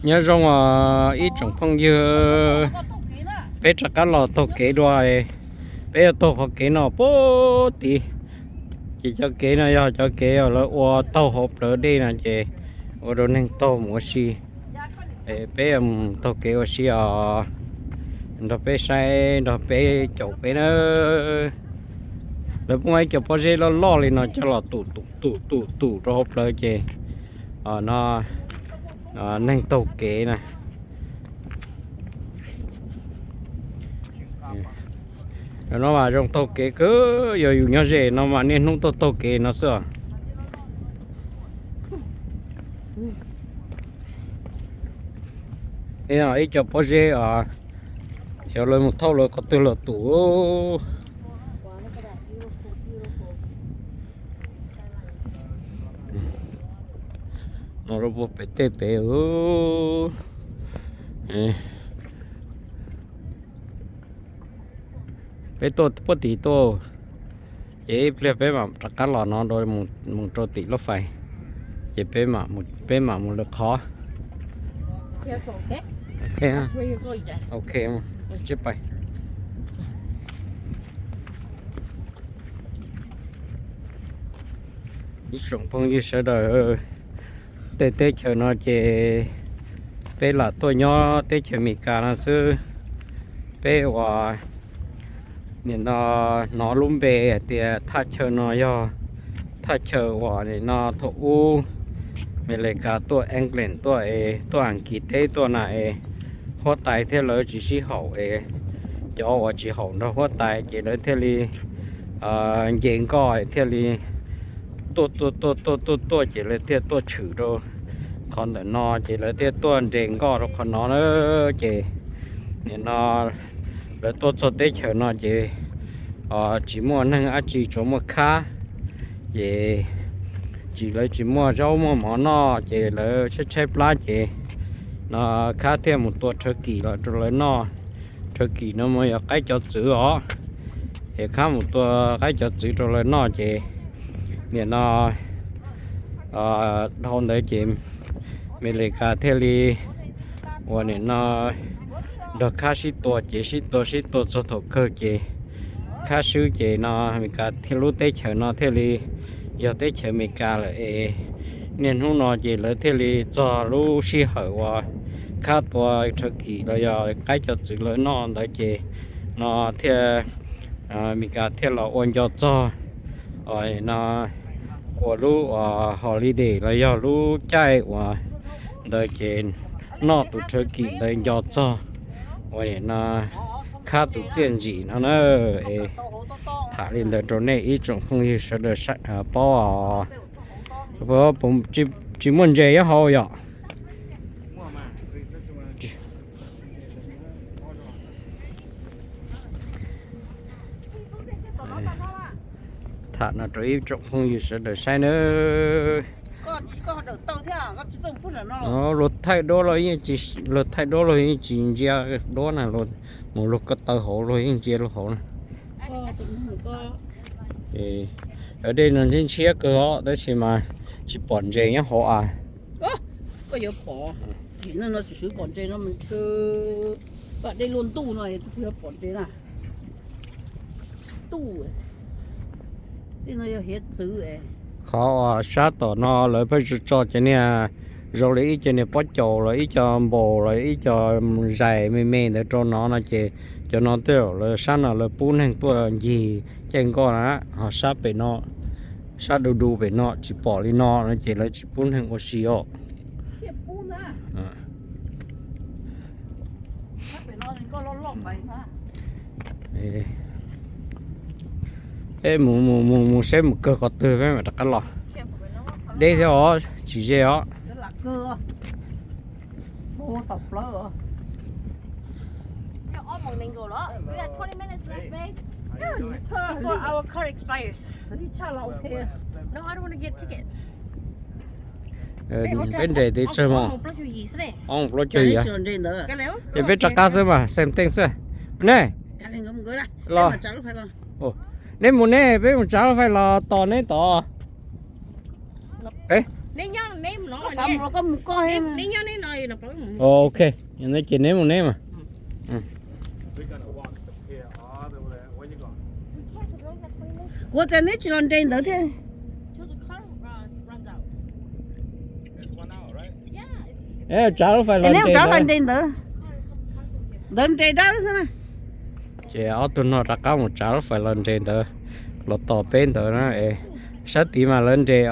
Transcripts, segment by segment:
Nyob zoo os ib tsoom phooj ywg, peb rov qab los taug kev dua. Peb yuav taug qhov kev no puag tid, ces cov kev no yog cov kev uas lawv ua taug hauv plawv dej no ces ua rau neeg taug mus ua si. Peb mus taug kev ua si os, nrog peb saib, nrog peb caum peb na. Lawv poob ib co pob zeb loj loj li no coj los tum tum tum tum tum rau hauv plawv ces no neeg taug kev na. No mas zoo taug kev kawg, yog yus nyob ze no mas niaj hnub tuaj taug kev no xwb os. Ib co pob zeb os, xyov lawv mus thauj lawv qhov twg los tus. No lub pem tej pem. Peb tuaj puag tid tuaj, ces ib pliag peb mam rov qab los no mus rau tim lub fais, ces peb mam mus lwm qhov. Ok, ok, tsib pais. Ib tsoom phooj ywg sawv daws, tej teb chaws no ces peb lam tuaj nyob teb chaws Amelikas no xwb. Peb uas nim no hnov lub npe hais tias thaj chaw no yog thaj chaw uas nim no thaum ub Amelikas tuaj England tuaj es tuaj Askiv teb tuaj na es huab tais thiab lawv tsis sib haum es cov uas tsis haum nrog huab tais ces lawv thiaj li nce nkoj thiaj li tuaj tuaj tuaj tuaj tuaj tuaj ces lawv thiaj tuaj tshwm rau qhov ntawm no ces lawv thiaj tuaj nres nkoj rau qhov no na. Ces nim no lawv tuaj txog teb chaws no ces tsis muaj neeg dab tsi, tsuas muaj khab, ces tsis, lawv tsis muaj zaub muaj mov noj ces lawv tshaib tshaib plab ces no khab thiaj mus tua rhawv kim los rau lawv noj. Rhawv kim no mas yog qaib cov txwv os, es khab mus tua qaib cov txwv rau lawv noj ces nim no dhau ntawd ces Amelikas thiaj li uas nim no nrog khab sib tua ces sib tua sib tua txog thaum kawg ces khab swb ces no Amelikas thiaj, lub teb chaws no thiaj li yog teb chaws Amelikas lawm es niaj hnub no ces lawv thiaj li txog lub sij hawm uas khab tua rhawv kim los yog qaib cov txwv lawv noj ntawd ces no thiaj Amelikas thiaj los ua nco txog no ua lub holiday los yog lub caij uas ntawd ces noj tus rhawv kim ntawd nco txog uas nim no khab tus txiaj ntsim no na. Tham li ntawd rau nej ib tsoom phooj ywg sawv daws paub os. Tsis muaj ntses nyob hauv yom? Tham no rau ib tsoom phooj ywg sawv daws saib nawb. Luag thaij duab los yeej tsis, luag thaij duab los yeej tsis ntsia duab na, mus luag ko taw hauv luag yeej ntsia luag hauv na. Cov dej no ntshiab ntshiab kawg os, tab sis mas tsis pom ntses nyob hauv as. Koj yuav pom, tim no tsis pom ntses no, pom dej luaj ntuj no kuj yuav pom ntses na. Ntuj, tej no yog hiav txwv. Qhov uas sab tom no lawv pheej tso tso cov niag zoo li ib co niag pob caus los ib co npaus los ib co zais me me ntawd rau no no ces cov no tej zaum lawv sab no lawv pub neeg tuaj ncig caij nkoj na. Ho sab pem no, sab du du pem no tsis pom li no no ces lawv tsis pub neeg ua si os. Mus mus mus mus seb mus kawg qhov twg peb mam rov qab los. Deb thiab os, tsis ze os. Peb nres tiv tsawg mas? Ob plaub caug yim. Ces peb rov qab xwb mas, same thing xwb. Ne, los, neb mus neb, peb mus tsav lub fais los tos neb tod. Koj xav mus los koj mus koj. Ok, yog li ces neb mus neb mas. Kuv tias neb tsis los nres ntawd thiab. Tsav lub fais los nres ntawd. Ntawd nres dawb xwb na. Ces ob tug no rov qab mus tsav lub fais los nres ntawd, los tos peb ntawd na. Sab tid mas lawv nres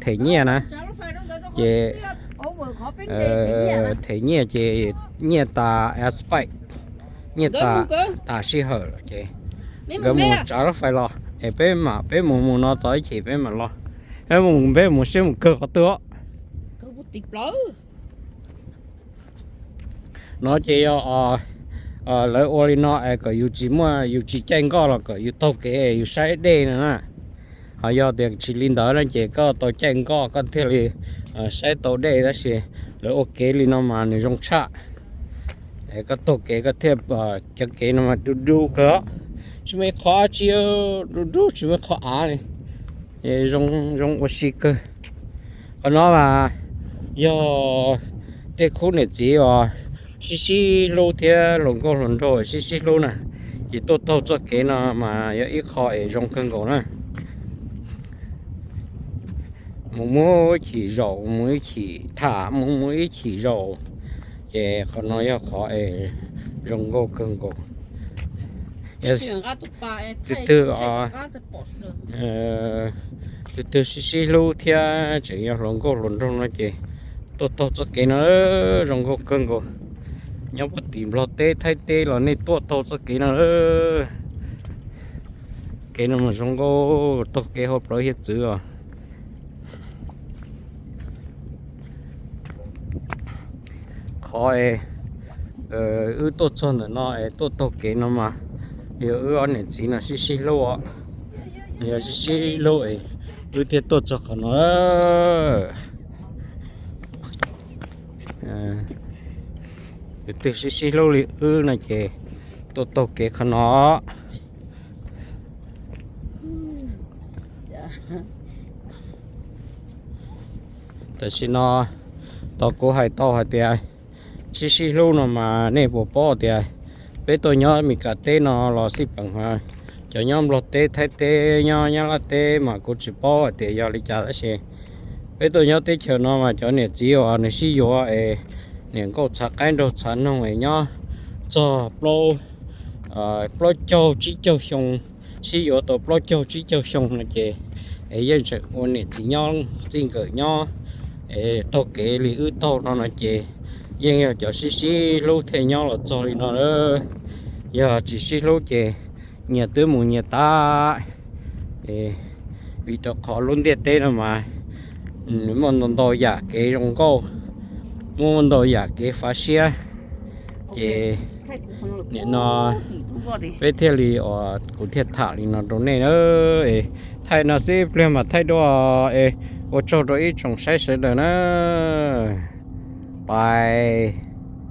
them nyiaj na. Ces them nyiaj ces nyiaj tas expire, nyiaj tas, tas sij hawm lawm ces nkawd mus tsav lub fais los es peb mam, peb mus mus no txog ib chim peb mam los. Peb mus, peb mus siab mus kawg qhov twg os. No ces yog lawv ua li no es kom yus tsis muaj, yus tsis caij nkoj los kom yus taug kev yus saib dej no na. Ho yog tias tsis li ntawd no ces koj tau caij nkoj koj thiaj li saib tau dej, tab sis lawv ua kev li no mas nws zoo tshaj. Koj taug kev koj thiaj, cov kev no mas du du kawg, tsis muaj ib qho av tsi, du du tsis muaj ib qho av li. Zoo, zoo ua si kawg. Qhov no mas yog tej khub niam txiv uas sib sib hlub thiab hluas nkauj hluas nraug sib sib hlub na, ces tuaj taug txoj kev no mas yog ib qho es zoo kawg nkaus na. Mus muab ib chim zaum, mus ib chim tham, mus muab ib chim zaum, ces qhov no yog qhov es zoo nkauj kawg nkaus. Tus twg, tus twg sib sib hlub thiab tseem yog hluas nkauj hluas nraug no ces tuaj taug txoj kev no zoo nkauj kawg nkaus. Nyob puag tim Nplog teb Thaib teb los nej tuaj taug txoj kev no. Kev no mas zoo nkauj, taug kev hauv plawv hiav txwv os. Qhov es wb tuaj txog ntawm no es tuaj taug kev no mas yog wb ob niam txiv no sib sib hlub os. Yog sib sib hlub es wb thiaj tuaj txog qhov no. Tus twg sib sib hlub li wb no ces tuaj taug kev qhov no. Tam sim no tau kuv hais tau hais tias sib sib hlub no mas nej puas paub tias peb tuaj nyob Meskas teb no los xij peem, cov nyob Nplog teb Thaib teb nyob Nyab Laj teb mas kuv tsis paub hais tias yog li cas tab sis peb tuaj nyob teb chaws no mas cov niam txiv uas nws sib yuav es niam nkauj txhav qaib nraug txhav noog es nyob txog plaub, plaub caug tsib caug xyoo, sib yuav tau plaub caug tsib caug xyoo no ces es yeej tseem ua niam txiv nyob txij nkawm nyob, es taug kev li wb taug no no ces yeej yog cov sib sib hlub thiaj nyob los txog li no. Yog tsis sib hlub ces nyias twb mus nyias tas. Vim rau qhov lub ntiaj teb no mas nws muaj ntau ntau yam kev zoo nkauj, muaj ntau yam kev fav siab, ces nim no peb thiaj li, kuv thiaj tham li no rau nej na. Thaij no xwb ib pliag mas thaij dua, es ua tsaug rau ib tsoom saib sawv daws na. Pais.